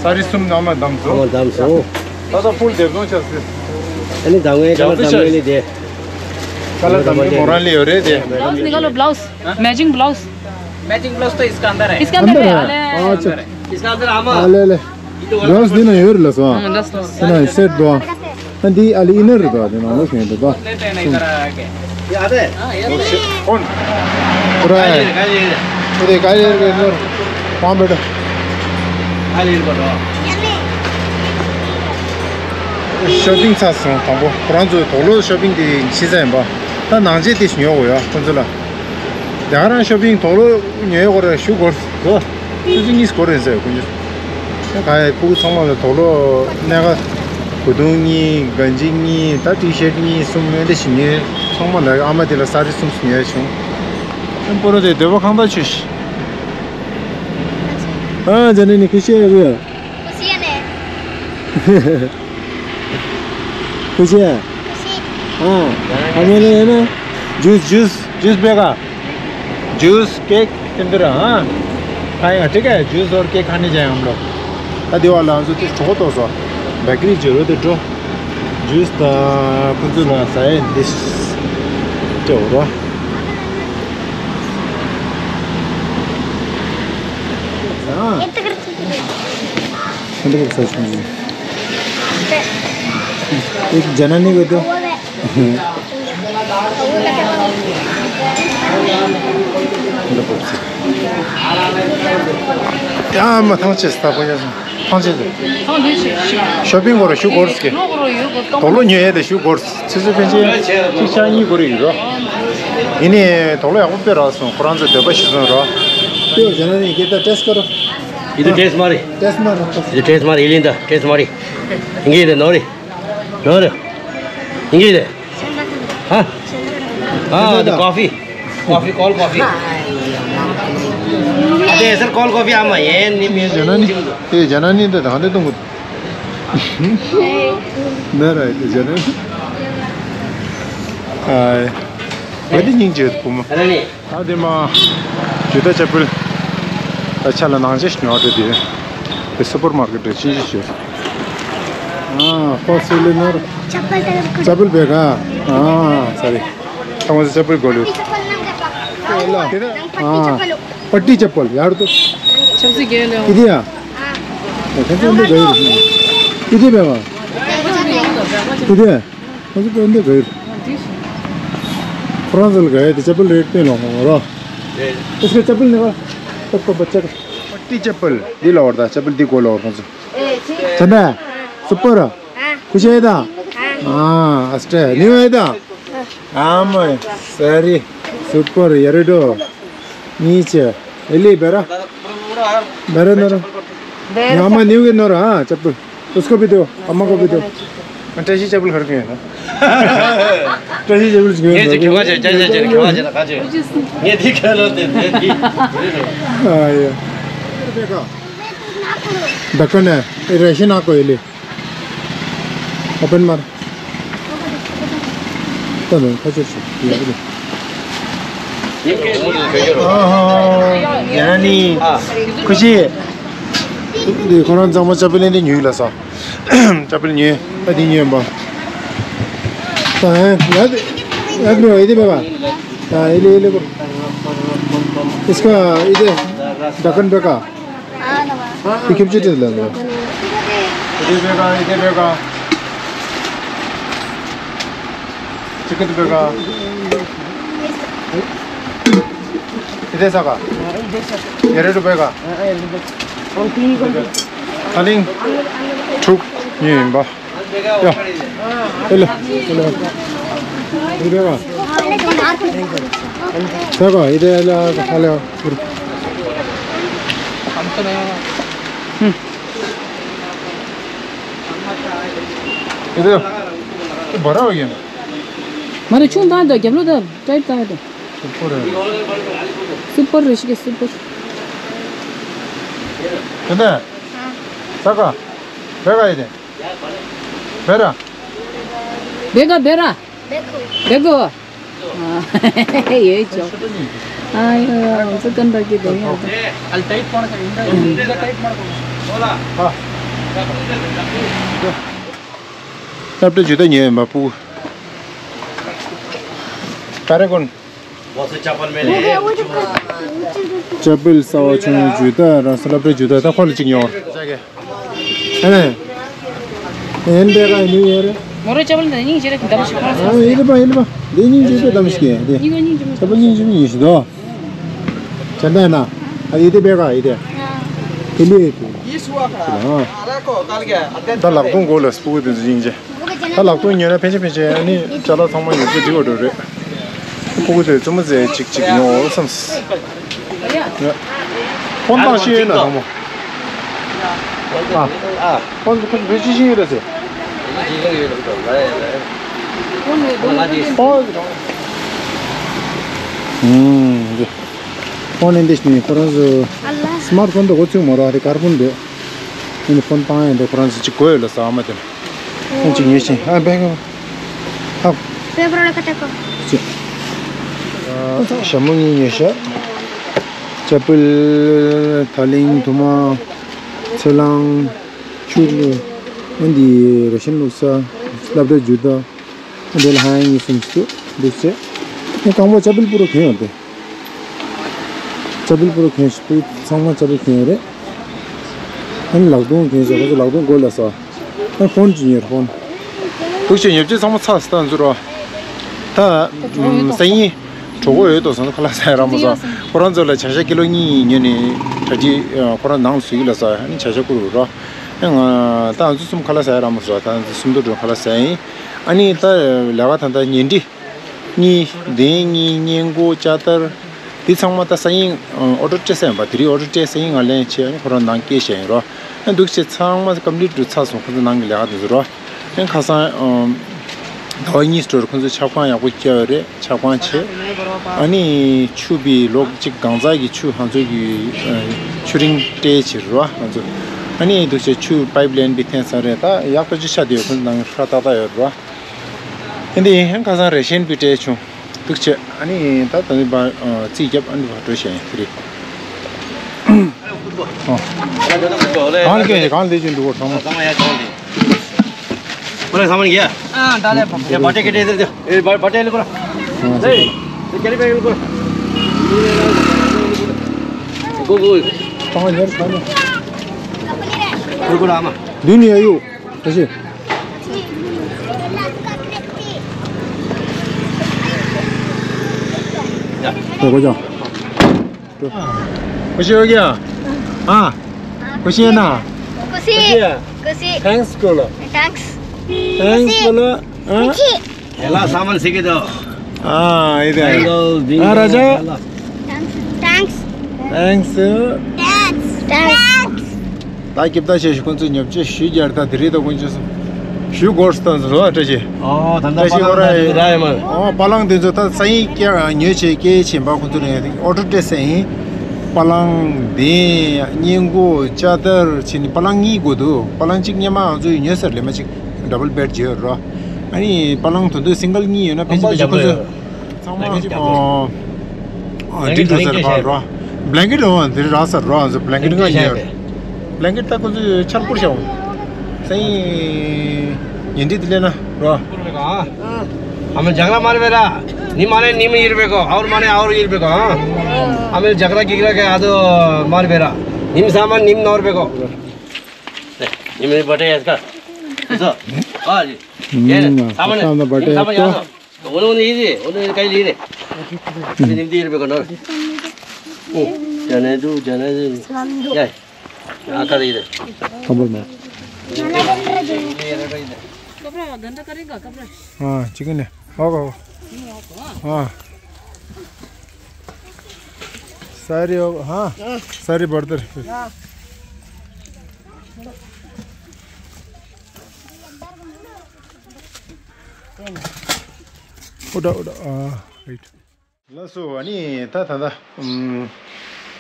ས་རི་གསུམ་ཨ་མ་བདམས་སོང་། ཨ་མ་བདམས་སོང་། ད་ལྟ་ཕུལ་དེབ་ཚོང་ཆགས་སོང་། ཨ་ནི་ད་ངས་ད་ལྟ་བདམས་ངས་ནི་དེ། ཁ་ལག་དང་པོ་མོ་རང་ལ་ཡོད་རེད་དེ། ब्लाउज निकालो, blouse. Matching blouse. Matching blouse तो इसका अंदर है। इसका अंदर है। अंदर है? अरे। अच्छा। इसका अंदर आमा। आ, ले, ले। ब्लाउज दिन है, ला सो। हाँ, लास्ट, लास्ट। है ना, सेट दो। हाँ, दी, अली इनर दो, दिन, वो कहीं दो। लेते हैं ना, इधर आके। ये आते हैं? हाँ, ये। कौन? पूरा है। काले, काले। अरे, काले, काले, काले। वहाँ बैठो। काले, इधर बैठो। ཤོ་པིང་ཚར་སོང་། དང་པོ་ཁོ་རང་ཚོའི་དོག་ལོ་ཤོ་པིང་དེ་ཕྱི་ཚ་ཡིན་པ། ད་ནང་ཆས་དེ་ཉོ་དགོས་ཡ་ཁོ་ཚོ་ལ། རྒྱ་གར་རང་ཤོ་པིང་དོག་ལོ་ཉོ་ཡ་དགོས་རེད། ཞུ་དགོས་རེད། ཆུ་ཚོད་གཉིས་དགོས་རེད་ཟེར་ཁོ་ཚོ། ད་ག་ཡ་ཕྲུ་གུ་ཚང་མ་ལ་དོག་ལོ་སྣ་ཁ་གོས་ཐུང་གཉིས། གན་ཇི་གཉིས། ད་ཊི་ཤར་ཊི་གཉིས་གསུམ། འོན་ཏེ་ཞིག་ཉོས། ཚང་མ་ལ་ཨ་མ་དེ་ལ་ས་རི་གསུམ་གསུམ་ཉོས་བྱུང་། ཨ་པོ་རོ་དེ་འདོད་པ་ཁང་ད་ཆུ་ཤི། ཨ་ཇ་ནི་ནི་ཁུ་ཤི་ཡ་གུ་ཡ། ཁུ་ཤི་ཡ་ནི། ཁུ་ཤི་ཡ། ཁུ་ཤི། ཨ། ཨ་མེ་ནི་ཡ་ནི། ཇུས་ཇུས་ཇུས་པེ་ག་ཇུས་ཀེག་དེ་འདི་ར། ཨ། ཁ་ཡ་ཏི་ཀ་ཇུས་ཨོར་ཀེག་ཁ་ནི་ཇ་ཡང་ལོ། ད་དེ་བ་ལ་ང་ཚོ་དེ་གྲོགས་ཏོ་སོ། བེ་ཀ་རི་ཇེ་རོ་དེ་འགྲོ། ཇུས་དང་ཁོ་ཚོ་ལ་ཟ་ཡ་འདི་སྐྱོ་རོ། ཨ། ཁོ་འདི་ག་ས་ཆུང་ཡིན། एक जना नहीं को तो। ཡ་མ་ཐང་ཆད་ས་པོ་ཡ་སོང་། ཐང་ཆད་ཟེར། ཤོ་པིང་གོ་ར་ཞུ་གོ་ར་སྐྱེ། དོག་ལོ་ཉོ་ཡ་དེ་ཞུ་གོ་ར། ཆུ་ཚོད་ཕན་ཆད་གཅིག་ཤག་གཉིས་གོ་ར་ཡོད་རོ། ཡིན་ནའི་དོག་ལོ་ཡག་པོ་དཔེ་རག་སོང་། ཁོ་རང་ཚོ་འདོད་པ་ཞིག་སོང་རོ། ཡིན་ནའི་དེ་ད་ཊེསི་ཀ་རོ། ये तो टेस्ट मारी। टेस्ट मारो। ये टेस्ट मारी, ये लिंदा, टेस्ट मारी। इंगे दे नोरी। नोरी। इंगे दे। हाँ? हाँ, तो कॉफी। Coffee, cold coffee. अरे, सर, कोल्ड कॉफी आमा, ये नहीं, ये जना नहीं, ये जना नहीं, तो धांधे तुम। नहीं रहा है, तो जना। हाय। बड़ी नीक जेत पुमा। अरे नहीं। ད་དེ་མ་ཇུ་ཏ་ཅ་པུལ། ད་ཆ་ལ་ནང་ཆས་ཉོ་འདྲ་དེ། དེ་སུ་པར་མར་ཀེཊ་རེ་ཅི་ཞིག་ཞུ། ཨ། ཧོལ་སེལ་ནོར། ཅ་པུལ་བེ་ག་ཨ། ས་རེ། ད་ང་ཚོ་ཅ་པུལ་གོ་ལུ། ཨ། པ་ཏི་ཅ་པུལ་ཡར་དུ། ཆབ་སྲིད་རྒྱལ་ལོ། ཨི་དི་ཡ། ཁྱེད་ཚོ་འདི་ག་ཡོད། ཨི་དི་བེ་ག་ཨི་དི་ཡ། ང་ཚོ་དཔོན་འདེགས་ག་ཡོད། ཁོ་རང་ཚོ་ལ་ག་ཡོད་དེ་ཅ་པུལ་རེད་པས་ལོང་ངོ་རོ། इसके चप्पल नहीं बा। तब को बच्चा का। पट्टी चप्पल। दी लोर दा, चप्पल दी को लोर ཁོང་ཚོ། ཐ་ན། སུ་པར། ཁུ་ཤེ་ད། ཨ། ཨ་སྟྲེ། ནི་ཝེ་ད། ཨ་མ། ས་རི། སུ་པར། ཡ་རེ་ཌོ། ནི་ཆེ། ཨེ་ལི་བེ་ར། བེ་ར་ནོར། ཉི་མ་ནིའུ་གི་ནོར་ཨ། ཅ་པུལ། उसको भी दो, अम्मा को भी दो। བཀྲ་ཤིས་ཅ་པུལ་ཁར་གི་ཡོད་ན། བཀྲ་ཤིས་ཅ་པུལ་ཅིག་ཡོད་ན། ངས་ཅིག་ཁྱོད་ཀ་ཅིག་ཅ་ཅ་ཅ་ཁྱོད་ཀ་ཅིག་ན་ཀ་ཅིག་ངས་འདི་ཁ་ལོ་དེ་དེ་དེ། ཨ་ཡ། ད་ཀ་ནས་རེ་ཤན་ཨ་ཁོ་ཡེ་ལེ། ओपन मार। तब खा चुप से। ཡ་ནི། ཁུ་ཤི། འདི་ཁོ་རང་ཚང་མ་ཅ་པི་ལེན་དེ་ཉོས་ལ་ས། ཅ་པི་ལེན་ཉོས། ཨ་དེ་ཉོས་པ། ད་ཡ་དེ་ཡ་དེ་མེད་པ། ད་ཡེ་ལེ་ཡེ་ལེ་པ། इसका ये दे। ढक्कन पे का। ཁྱོད་ཀྱིས་དེ་ལ་ལ། དེ་བེ་ག་དེ་བེ་ག་ཅི་ཀ་དེ་བེ་ག་ཡི་དེ་ས་ག་ཡེ་རེ་རུ་པེ་ག་ད་ལིང་དྲུག་ཉིན་ཡིན་པ། ཡ། ཨེ་ལེ། ཨེ་ལེ། ཡི་དེ་ག་ས་ག་ཡི་དེ་ལ་ཧ་ལེ། ཡི་དེ་བ་ར་བ་ཡིན། མ་རེད། ཆུང་བཏང་དང་རྒྱབ་ལོགས་དང་ཀྲའིབ་བཏང་དང་། སུ་པོ་རེད། སུ་པོ་རེད་ཤི་གེ་སུ་པོ། དེ་ནས། ས་ག་བེ་ག་ཡི་དེ། བེ་ར། བེ་ག་བེ་ར། བེ་གོ། ཡོད་ཅོ། ཨ་ཡོ་ཙི་ཀན་ར་གི་དེ་ཡོད། སློབ་གྲྭ་ཇུ་ཏ་ཉོས་མ་པུ། ཀ་རེ་གོན། ཅ་པིལ་གསར་བ་ཆུང་ཆུང་ཇུ་ཏ་རང་ས་སློབ་གྲྭ་ཇུ་ཏ་ད་ཁོ་ལ་གཅིག་ཉོ། ཨེ། ཨེན་དེ་ག་ནི་ཡོད་རེད། མོ་རོ་ཅ་པིལ་འདི་སྙིང་རྗེ་རེད། འདམ་ཞིག་ཁོང་ཨ་ཡིད་པ་ཡིད་པ་འདི་སྙིང་རྗེ་པའི་འདམ་ཞིག་གི་འདི། སྙིང་རྗེ་མོ་ཅ་པིལ་སྙིང་རྗེ་མོ་ཡིན་ཞིག་དོ། ཅན་ད་ན། ཨ་ཡི་དེ་བེ་ག་ཡི་དེ། དེ་ལི་དེ། ད་ལག་སྟོང་མགོ་ལ་སྤུ་གུ་དེ་ཚོ་ཡིན་ཅེ། ད་ལག་སྟོང་ཉོས་ན་ཕན་ཆད་ཕན་ཆད་ཨ་ནི་ཅ་ལག་ཚང་མ་ཉོ་ཆེ་འགྲིག་པ་འགྲོ་རེད། སྤུ་གུ་དེ་བཙུན་མོ་ཚེ་གཅིག་གཅིག་ཉོ་འོ་བསམ། ཧོན་ཏང་ཤི་ཡོད་ན་དང་མོ། ཨ། ཧོན་ཁོ་བེ་ཅི་ཤི་ཡོད་ལ་ཟེ། ཧོན་ནི་འདི་ནི་ཁོ་རང་ཚོ་སི་མར་ཕོན་དུ་འགོ་ཚུགས་མ་ར་རེ་ཀར་ཕོན་དུ་ཨ་ནི་ཕོན་བཏང་ཡ་འདི་ཁོ་རང་ཚོ་གཅིག་དགོས་ཡོད་ལ་ཟ་མ་དེ་ནི་ཁོང་གཅིག་ཉོས་ཤིང་ཨ་བེག་ཨ་བེག་རོ་ལ་ཁ་ཏ་ཁོ་ཅི་ཨ་ཞྭ་མོ་གཉིས་ཉོས་ཤག་ཅ་པིལ་ད་ལིང་དུ་མ་ཚེ་ལང་ཆུ་ཨ་འདི་ར་ཤན་ལུག་ས་སླབ་གྲྭ་ཇུ་ཏ། འདི་ལ་ཧ་ཡང་གཉིས་གསུམ་ཞིག་འདུག་ཟེར། ངས་རྐང་པ་ཅ་པིལ་པུ་རུ་གྱོན་ཡོང་སྟེ། ཅ་པིལ་པུ་རུ་གྱོན་ཞིག་པུ་ཚང་མ་ཅ་པིལ་གྱོན་ཡོད་རེད། ཨ་ནི་ལག་སྟོང་གྱོན་ཞིག་ཁོ་ཚོ་ལག་སྟོང་དགོས་ལ་ས། ཨ་ཕོན་ཅིག་ཉོས་ཕོན། འདུག་ཅེས་ཉོ་ཆ་ཚང་མ་ཚར་སོང་ད་འཛུལ་རོགས། ད་སང་ཉིན་གྲོགས་པོ་ཡོད་དོ་སང་ཁ་ལག་ཟ་ཡ་རག་མ་སོང་། ཁོ་རང་ཚོ་ལ་བྱ་ཤ་ཀི་ལོ་གཉིས་ཉོས་ནས་གྲ་སྒྲིག་ཁོ་རང་ནང་ལ་བཟོས་ཀྱི་ལ་ས། ཨ་ནི་བྱ་ཤ་བསྐུར་རོགས། ཨ་ང་ད་ང་ཚོ་གསུམ་ཁ་ལག་ཟ་ཡ་རག་མ་སོང་། ད་ང་ཚོ་གསུམ་དུ་འགྲོ་ཁ་ལག་ཟ་ཡིན། ཨ་ནི་ད་ལས་ཀ་ད་ལྟ་ཉལ་ཁྲི་གཉིས་གདན་གཉིས་སྔས་མགོ་ལྕགས་དར་འདི་ཚང་མ་ད་ས་ཡིན་ཨོ་ཌར་སྤྲད་ས་ཡིན་པ། དེ་རིང་ཨོ་ཌར་སྤྲད་ས་ཡིན། ང་ལན་བྱས་ཨ་ནི་ཁོ་རང་ནང་སྐྱེལ་བཞག་ཡིན་རོ། ཨ་འདུག་བྱས་ཚང་མ་ཀམ་པི་ལིཊ་འགྲོ་ཚར་སོང་ཁོ་ཚོ་ནང་གི་ལས་ཀ་དེ་ཚོ་རོ། ཨ་ཁ་སང་ཟླ་བ་གཉིས་འགྲོ་ཁོ་ཚོ་ཆབ་ཁང་ཡག་པོ་བསྐྱལ་བ་རེད། ཆབ་ཁང་བྱས། ཨ་ནི་ཆུ་བི་ལོག་གཅིག་གང་ཚ་གི་ཆུ་ང་ཚོ་གི་ཆུ་རིང་སྤྲད་བྱེད་རོ་ང་ཚོ། ཨ་ནི་འདུག་བྱས་ཆུ་པའིབ་ལེན་བི་འཐེན་ས་རེད། ད་ཡག་པོ་ཅིག་ཆགས་བསྡད་ཡོད། ཁོ་ཚོ་ནང་ཧྲ་ཏག་ཏག་ཡོད་རོ། ཨ་ནི་ཁ་སང་རེ་ཤན་བི་སྤྲད་བྱུང་། འདུག་བྱས་ཨ་ནི་ད་ད་ནི་བ་རྩིས་རྒྱབ་ཨ་ནི་བ་འགྲོ་བྱས་ཡིན་དེ་རེད། གང་ལ་སྐད་གང་ལས་ཀྱི་འདུག་གོ་ཚང་མ། ཚང་མ་ཡ་ཚང་དེ། ཁོ་རང་ཚང་མ་ཡ། ཨ་ད་ལས་པ། ཡ་བ་ཏྲེ་ཀེ་ཏྲེ་ཏེ་ཏེ། ཨེ་བ་བ་ཏྲེ་ལ་ཁོ་ར། ཨེ་ཀེ་རི་པེ་ལ་ཁོ་ར། གོ་གོ། ཚང་མ་ཉར་ཚང་མ། ཁོ་ར་མ། འདི་ནི་ཡ་ཡོ། ཁ་ཤས། ཡ། ཁོ་ཅང་། ཁོ་ཤེས་ཡོད་ཀྱི་ཡ། ཨ། ཁོ་ཤེས་ན། ཁོ་ཤེས། ཁོ་ཤེས། Thanks ཁོ་ལ། Thanks། Thanks ཁོ་ལ། ཨ། ཁོ་ཤེས། ཨེ་ལ་ས་མན་ཟེར་གི་འདུག་ཨ་ཨེ་དེ། ཨ་ར་ཅག Thanks། Thanks། Thanks། Thanks། ད་སྐྱིབ་ད་ཞེས་ཞུ་ཁོང་ཚོས་ཉོབ་ཆེ་ཞུས་རྒྱར་ད་དེ་རིང་ད་ཁོང་ཚོས་ཞུ་དགོས་སུ་ད་ཟེར་བ་བཀྲ་ཤིས། ཨོ་ད་ད་བཀྲ་ཤིས་པ་ལང་ཁོ་ར་དེ་ཚོ་ར་ཡ་མ། ཨོ་པ་ལང་དེ་ཚོ་ད་ས་ཡིན་སྐྱེ་ཉོས་ཆེ་སྐྱེ་ཆེན་པ་ཁོང་ཚོ་ལ་ཨོ་ཌར་སྤྲད་ས་ཡིན། པ་ལང་དེ་སྔས་མགོ་ལྕགས་དར་ཕྱིན་པ་ལང་གཉིས་དགོས་འདུག་པ་ལང་གཅིག་སྔོན་མ་ང་ཚོ་ཡིས་ཉོས་ཟེར་ལེ་མ་གཅིག་ཌབ་བལ་བེཌ་བརྗེ་ཡོད་རོ། ཨ་ནི་པ་ལང་དོན་དུ་སིང་གལ་གཉིས་ཡོད་ན་ཕལ་ཆེར་ཕལ་ཆེར་ཁོ་ཚོས། ཚང་མ་ཅིག་ཨོ། ཨོ་འགྲིག་འགྲོ་ས་རེད་པ་རོ། བྷ་ལེང་ཀེཊ་འོ་འདིར་རག་ས་རོ། ཨ་ཚོ་བྷ་ལེང་ཀེཊ་ང་ཉོས། བྷ་ལེང་ཀེཊ་ད་ཁོ་ཚོས་ཆར་བསྐུར་བྱའོ། སང་ཉིན་ཉིན་འདི་ལས་ན་རོ། हमें झगड़ा मार बेरा। निम आने निम ईर बेको, और माने और ईर बेको, हाँ। हमें झगड़ा किगड़ा के आदो मार बेरा। निम सामान निम नौर बेको। निम बटे इसका। सो, हाँ जी। ये सामान, सामान बटे इसका। ओने ओने इजी, ओने कहीं लीने। निम्ति इरबे कोनर। जाने दो, जाने दो। क्या है? हाँ, कर इधर। खबर में। कपड़ा गंदा करेगा, कपड़ा। हाँ, चिकन है। आओ, आओ। हाँ। सारी हो, हाँ। सारी बर्तन। उठा, उठा, हाँ, राइट। ལགས་སོ། ཨ་ནི་ད་ད་ད་ཨུམ།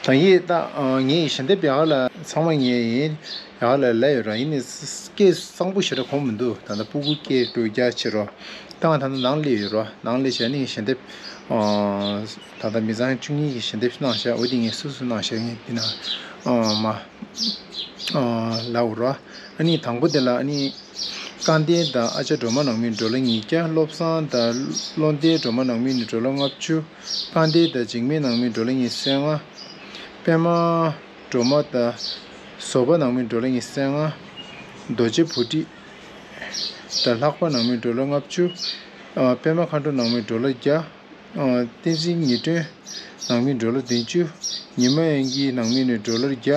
ད་ཡིན་ད་ཨ་ངའི་ཞལ་འདེབས་ཡག་ལ་ཚང་མ་ངས་ཡིན་ཡག་ལ་ལབ་ཡོད་ར། ཡིན་ནི་སྐད་གཙང་པོ་ཞེ་དྲག་གོ་མི་འདུག་ད་ད་སྤུ་གུ་སྐད་སྤྲོད་རྒྱ་ཆེ་རོ། ད་ང་ད་ད་ནང་སླེབས་ཡོད་རོ། ནང་སླེབས་བྱས་ནི་ཞལ་འདེབས་ཨ་ད་ད་མི་ཚང་བཅུ་གཉིས་ཀྱི་ཞལ་འདེབས་གནང་བྱས། འོ་དེ་ངས་སུ་སུ་གནང་བྱས་ངས་འདི་ན་ཨ་མ་ཨ་ལབ་རོ། ཨ་ནི་དང་པོ་དེ་ལ་ཨ་ནི། སྐལ་ལྡན་དང་ཨ་ཅག་སྒྲོལ་མ་ནང་མི་ཌོ་ལར་ཉིས་བརྒྱ། བློ་བཟང་དང་བློ་ལྡན་སྒྲོལ་མ་ནང་མི་ནི་ཌོ་ལར་ལྔ་བཅུ། སྐལ་ལྡན་དང་འཇིགས་མེད་ནང་མི་ཌོ་ལར་ཉི་ཤུ་རྩ་ལྔ། པད་མ་སྒྲོལ་མ་དང་བཟོད་པ་ནང་མི་ཌོ་ལར་ཉི་ཤུ་རྩ་ལྔ། རྡོ་རྗེ་བུ་ཁྲིད་དང་ལྷག་པ་ནང་མི་ཌོ་ལར་ལྔ་བཅུ། ཨ་པད་མ་མཁའ་འགྲོ་ནང་མི་ཌོ་ལར་བརྒྱ། ཨ་བསྟན་འཛིན་ཉི་སྒྲོན་ནང་མི་ཌོ་ལར་བདུན་ཅུ། ཉི་མ་དབྱངས་སྐྱིད་ནང་མི་ནི་ཌོ་ལར་བརྒྱ།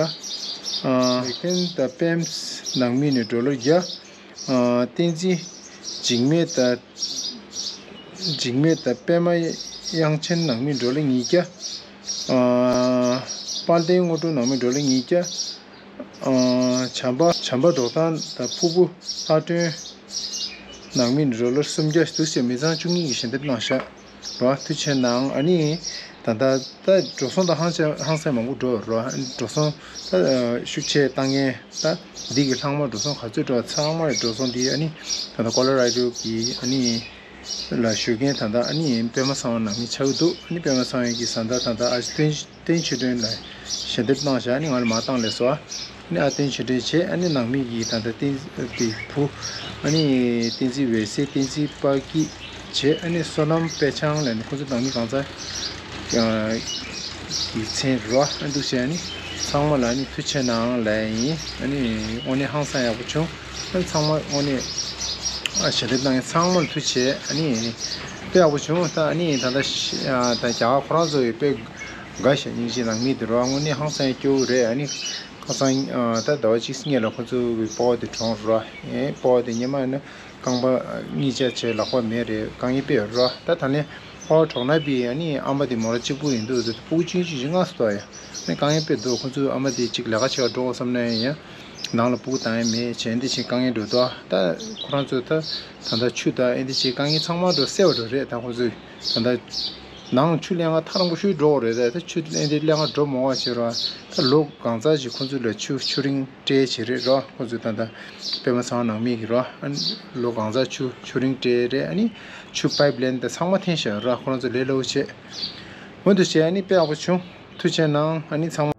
ཨ་ལེགས་ལྡན་དང་པད་མ་ནང་མི་ནི་ཌོ་ལར་བརྒྱ། ཨ་བསྟན་འཛིན་འཇིགས་མེད་དང་འཇིགས་མེད་དང་པད་མ་དབྱངས་ཅན་ནང་མི་ཌོ་ལར་ཉིས་བརྒྱ། ཨ་དཔལ་ལྡན་དངོས་གྲུབ་ནང་མི་ཌོ་ལར་ཉིས་བརྒྱ། ཨ་བྱམས་པ་བྱམས་པ་འགྲོ་སྟངས་དང་ཕུར་བུ་ལྷ་སྒྲོན་ནང་མི་ཌོ་ལར་སུམ་བརྒྱ་འདུག་ཟེར། མི་ཚང་བཅུ་གཉིས་ཀྱིས་ཞལ་འདེབས་གནང་ཤག་རོ། ཐུགས་རྗེ་ཆེ་གནང་། ཨ་ནི་ད་ལྟ་ད་འགྲོ་སོང་ད་ཧང་ཆ་ཧང་སང་མང་པོ་འགྲོ་རོ། འགྲོ་སོང་ད་ཤུགས་ཆེ་བཏང་མཁན་ད་འདི་གི་ལྷག་མ་འགྲོ་སོང་ག་ཚོད་འགྲོ་ཚང་མ་འགྲོ་སོང་འདི་ཨ་ནི་ད་ལྟ་ཀོ་ལོ་ར་ཌོ་གི་ཨ་ནི་ལ་བཞུགས་མཁན་ད་ལྟ་ཨ་ནི་པད་མ་ཚང་བ་ནང་མི་ཆགས་ཀྱི་འདུག་ཨ་ནི་པད་མ་ཚང་བའི་གི་བཟའ་ཟླ་ད་ལྟ་ཨ་བསྟན་བསྟན་ཆོས་སྒྲོན་ལ་ཞལ་འདེབས་གནང་བཞག་ཨ་ནི་ང་ལ་མ་བཏང་ལས་སོ། ཨ་ནི་ཨ་བསྟན་ཆོས་སྒྲོན་བྱས། ཨ་ནི་ནང་མི་གི་ད་ལྟ་བསྟན་པའི་བུ་ཨ་ནི་བསྟན་འཛིན་འོད་ཟེར། བསྟན་འཛིན་དཔལ་སྐྱིད་བྱས། ཨ་ནི་བསོད་ནམས་དཔལ་འཆང་ལ་ནི་ཁོ་ཚོ་ནང་མི་གང་ཚ་གི་མཚན་རོ། ཨ་འདུག་བྱས། ཨ་ནི་ཚང་མ་ལ་ཨ་ནི་ཐུགས་རྗེ་ཆེ་གནང་ལབ་ཡིན། ཨ་ནི་དངོས་གནས་ཧང་སང་ཡག་པོ་བྱུང་། ཨ་ནི་ཚང་མ་དངོས་གནས་ཨ་ཞལ་འདེབས་གནང་མཁན་ཚང་མ་ལ་ཐུགས་རྗེ་ཆེ། ཨ་ནི་དཔེ་ཡག་པོ་བྱུང་། ད་ཨ་ནི་ད་ལྟ་ཤི་ཨ་ད་རྒྱ་གར་ཁོ་རང་ཚོ་ཡི་དཔེ་དགའ་ཞེ་སྙིང་རྗེ་ནང་མི་དེ་རོ། དངོས་གནས་ཧང་སང་སྐྱོ་བོ་རེད། ཨ་ནི་ཁ་སང་ཨ་ད་ཟླ་བ་གཅིག་སྔོན་ལ་ཁོ་ཚོ་གི་སྤོ་བོ་དེ་གྲོངས་རོ། ཨེ་སྤོ་བོ་དེ་སྔོན་མ་ནི་རྐང་པ་གཉིས་ཆ་བྱས་ལག་པ་མེད་རེད། དཀའ་ངལ་དཔེ་ཡོད་རོ། ད་ད་ལན་སྤོ་བོ་གྲོངས་ན་བི་ཨ་ནི་ཨ་མ་དེ་མོ་ར་གཅིག་པུ་ཡིན་འདུག་སྤུ་གུ་ཆུང་ཆུང་ཞིག་ལྔ་སུ་དོ་ཡ། ཨ་ནི་དཀའ་ངལ་དཔེ་འདུག་ཁོ་ཚོ་ཨ་མ་དེ་གཅིག་ལས་ཀ་བྱེད་ག་འགྲོ་བསམ་ན་ཡང་ནང་ལ་སྤུ་གུ་བཏང་ཡ་མེད་བྱས། འདི་ཕྱིན་དཀའ་ངལ་འགྲོ་འདུག་ད་ཁོ་རང་ཚོ་ད་ད་ལྟ་ཆུ་ད་ཨེ་འདི་ཕྱིན་དཀའ་ངལ་ཚང་མ་འགྲོ་སེལ་བ་འགྲོ་རེད། ད་ཁོ་ཚོས་ད་ལྟ་ནང་ཆུ་ལེན་ག་ཐག་རིང་པོ་ཤོས་འགྲོ་དགོས་རེད། ད་ད་ཆུ་ཨེ་འདི་ལེན་ག་འགྲོ་མོ་བ་བྱེད་རོགས། ད་ལོ་གང་ཙམ་ཞིག་ཁོ་ཚོ་ལ་ཆུ་ཆུ་རིན་སྤྲད་བྱེད་རེད་རོགས། ཁོ་ཚོ་ད་ད་པད་མ་ཚང་ནང་མི་གི་རོགས། ཨ་ནི་ལོ་གང་ཙམ་ཆུ་ཆུ་རིན་སྤྲད་རེད། ཨ་ནི་ཆུ་པའིབ་ལེན་ད་ཚང་མ་འཐེན་བྱེད་རོགས། ཁོ་རང་ཚོ་ལས་སླ་བོ་བྱེད། འོན་ཏེ་བྱས་ཨ་ནི་དཔེ་ཡག་པོ་བྱུང་། ཐུགས་རྗེ་གནང་། ཨ་ནི་ཚང་མ།